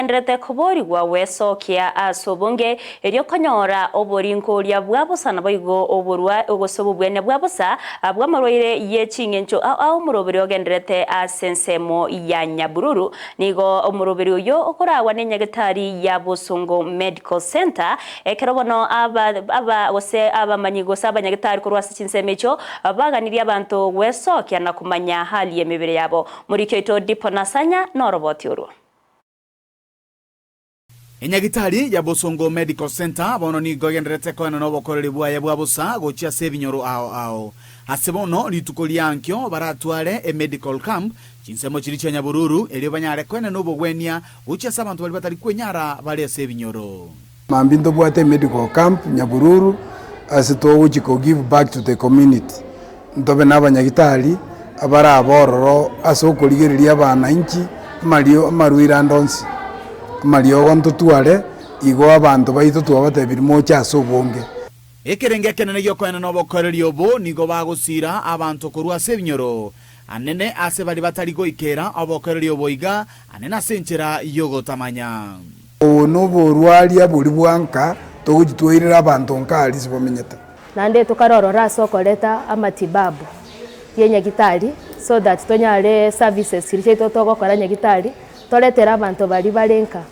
bagendererete koborigwa gwesokia ase obonge erio konyora oborinkoria bwa bosa naboigo oborwa gose obobwenia bwa bosa bw'amarwaire ye ching'encho ao ao omoroberi ogendererete ase ensemo ya Nyabururu. Nigo omoroberi oyo okoragwa nenyagetari ya Bosongo Medical Centre ekero bono aba aba gose abamanyi gose abanyagetari korwa ase chinsemo echio baganirie abanto gwesokia na komanya hali y'emebere yabo. Moriki oito Dipo Nasanya noroboti orwo. Enyagitari ya Bosongo Medical Centre bono nigo egendererete koenana obokoreri bwaye bwa bosa gochia ase ebinyoro ao ao. Ase bono rituko ria ankio baratware emedical camp chinsemo chiria chia Nyabururu erio banyare koenana obogwenia gochia ase abanto baria batari kwenyara bare ase ebinyoro. Mambia ntobwate emedical camp Nyabururu ase togochia ko give back to the community. Ntobe na abanyagitari abarabe ororo ase okorigereria abananchi amario amarwaire ande onsi, amariogo ntotware, igo abanto baito twabatebirie moche ase obonge. Ekerengo ekenene gi'okoenana obokoreri obo nigo bagosiira abanto korwa ase ebinyoro anene ase baria batari goikera obokoreri obo iga anene ase enchera y'ogotamanya. Obo noborwaria boria bwa nka togochia twairera abanto nka aria ase bamenyete. Naende tokarorora ase okoreta amatibabu ye nyagitari so that tonyare services chiria chiaito togokora nyagitari toretere abanto baria bare nka.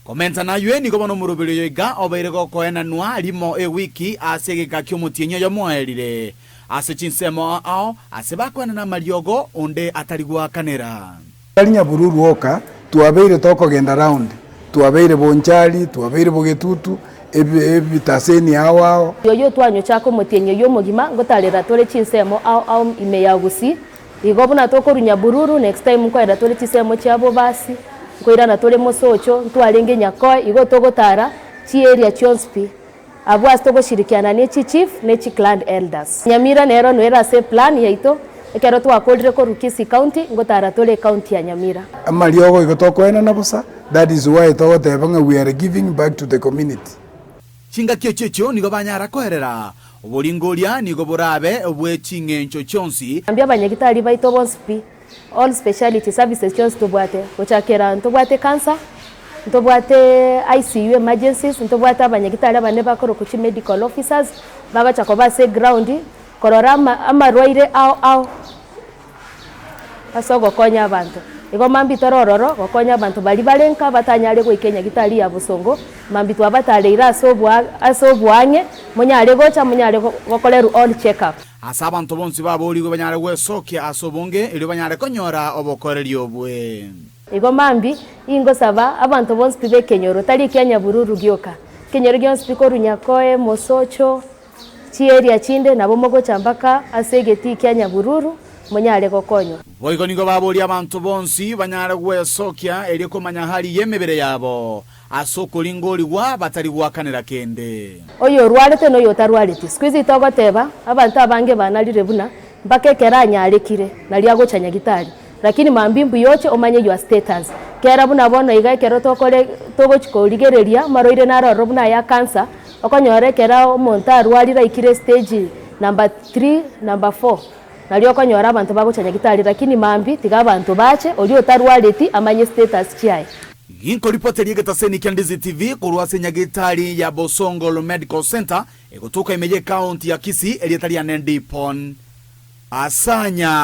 Komenta naywe nigo bono omoroberi oyo iga obeire gokoenanwa rimo ewiki ase egeka ki'omotienyi oyomo oerire, ase chinsemo ao ase bakoenana amariogo onde atari goakanera. Tari nyabururu oka, twabeire tokogenda round, twabeire Bonchari, twabeire Bogetutu, ebitaseni ao ao. Oyio twanyochaka omotienyi oyio omogima, ngotarera tore chinsemo ao ao ime ya Gusii, igo buna tokorwa Nyabururu, next time nkoenda tore chinsemo chia Bobasi, nkoirana tore Mosocho, ntwarenge Nyakoe, igo togotara chiarea chionsi pi. Abwo ase togoshirikiana ne chichief ne chiclan elders. Nyamira nero noere ase eplan yaito ekero twakorire korwa Kisii County ngotara tore ecounty ya Nyamira. Amariogo igo tokoenana bosa, that is why togoteba ng'a we are giving back to the community. Chingaki echio echio nigo banyara koerera, oboringoria nigo borabe obwe ching'encho chionsi. Mambia abanyagitari baito bonsi pi, all speciality services chionsi tobwate, gochakera ntobwate cancer, Ntobwate ICU emergencies, ntobwate abanyagitari abanene bakorokwa chi medical officers, bagocha koba ase eground, korora ama amarwaire ao ao ase ogokonya abanto. Igo mambia tore ororo gokonya abanto baria bare nka batanyare goika enyagitari ya bosongo, mambia twabatareire ase oboa ase oboang'e, monyare gocha monyare go gokorerwa all check up. Ase abanto bonsi baboorigwe banyare gwesokia ase obonge, erio banyare konyora obokoreri obwe. Igo mambia ingosaba abanto bonsi pi b'ekenyoro, tari ekia Nyabururu gioka, ekenyoro gionsi pi korwa Nyakoe, Mosocho, chi'area chinde, nabo mogocha mpaka ase egetii kia Nyabururu, monyare gokonywa. Boigo nigo baboria abanto bonsi banyare gwesokia erio komanya hali y'emebere yabo, ase okoringorigwa batari goakanera kende. Oyo orwarete na oyo otarwareti. Siku hizi togoteba, abanto abange banarire buna mpaka ekero anyarekire nario agocha nyagitari. Lakini mambia mbuya oche omanye your status. Kera buna bono iga ekero tokore togochi korigereria amarwaire naro ororo buna aya cancer, okonyora ekero omonto arwarire aikire stage number three, number four, nario okonyora abanto bagocha nyagitari lakini mambia tiga abanto bache oria otarwareti amanye status chiaye. Ginkoripoteria egetaseni kia Ndizi TV korwa ase nyagetari ya Bosongo Medical Centre egotoka ime ye county ya Kisii erieta riane Ndipon Asanya.